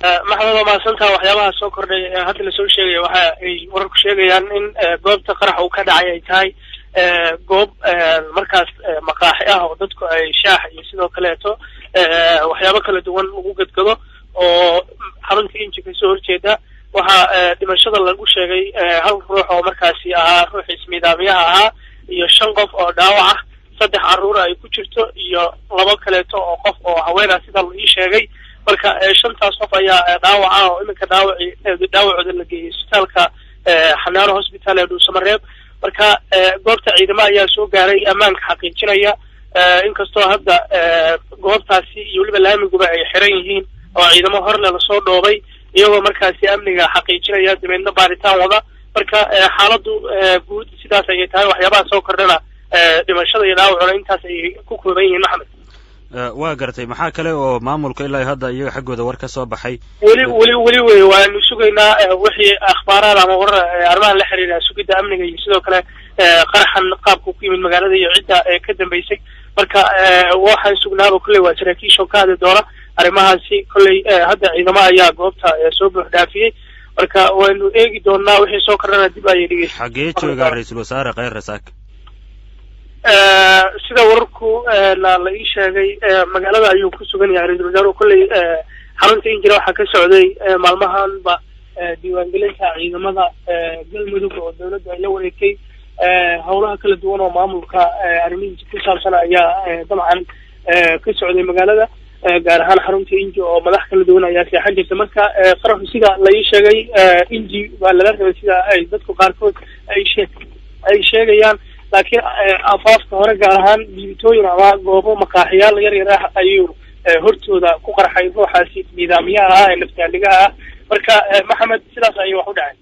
Maxamed, waa mahadsantaha. Waxyaabaha soo kordhay ee hadda lasoo sheegaya waxa ay wararku sheegayaan in goobta qarax uu ka dhacay ay tahay goob markaas maqaaxi ah oo dadku ay shaax iyo sidoo kaleeto waxyaabo kala duwan lagu gadgado oo xarunta Inji kasoo horjeeda. Waxaa dhimashada lagu sheegay hal ruux oo markaasi ahaa ruuxii ismiidaamiyaha ahaa iyo 5 qof oo dhaawac ah, 3 carruura ay ku jirto iyo 2 kaleeto oo qof oo haweenah, sida la ii sheegay. Marka 5taas qof ayaa dhaawac ah oo iminka dhaawacooda la geeyey isbitaalka Xanaano Hospital ee Dhuusamareeb. Marka goobta ciidamo ayaa soo gaaray ammaanka xaqiijinaya, inkastoo hadda goobtaasi iyo weliba laamiguba ay xiran yihiin oo ciidamo horle lasoo dhoobay, iyagoo markaasi amniga xaqiijinaya, dabeedna baaritaan wada. Marka xaaladdu guud sidaas ayay tahay. Waxyaabaha soo kordhana dhimashada iyo dhaawacuna intaas ayay ku kooban yihiin, Maxamed. Waa gartay. Maxaa kale oo maamulka ilaa hadda iyaga xaggooda war ka soo baxay? Weli weli weli wey, waanu sugaynaa wixii akhbaaraad ama warar arrimahan la xiriira sugidda amniga iyo sidoo kale qaraxan qaabku ku yimid magaalada iyo cidda ka dambeysay. Marka waxaan sugnaaba kolley waa saraakiisha ka hadli doona arrimahaasi. Kolley hadda ciidamo ayaa goobta soo buux dhaafiyey, marka waynu eegi doonaa wixii soo kordhana dib ayay dhegeysa. Xaggee joogaa ra-iisul wasaare Kheyre saak? Sida wararku la ii sheegay, magaalada ayuu ku sugan yahay ra-iisul wasaaruhu. Kolley xarunta Injira waxaa ka socday maalmahanba diiwaangelinta ciidamada Galmudug oo dawladdu ay la wareegtay. Howlaha kala duwan oo maamulka arrimihiisa ku saabsan ayaa dabcan ka socday magaalada, gaar ahaan xarunta Inji oo madax kala duwan ayaa seexan jirta. Marka qaraxu, sida la ii sheegay, Inji waa lala rabay, sida ay dadku qaarkood ay sheegayaan, laakiin afaafka hore, gaar ahaan dhiibitooyin ama goobo maqaaxiyaal yar yar ah, ayuu hortooda ku qarxay ruuxaasi nidaamyaha ah ee naftaaligaha ah. Marka Maxamed, sidaas ayay wax u dhaceen.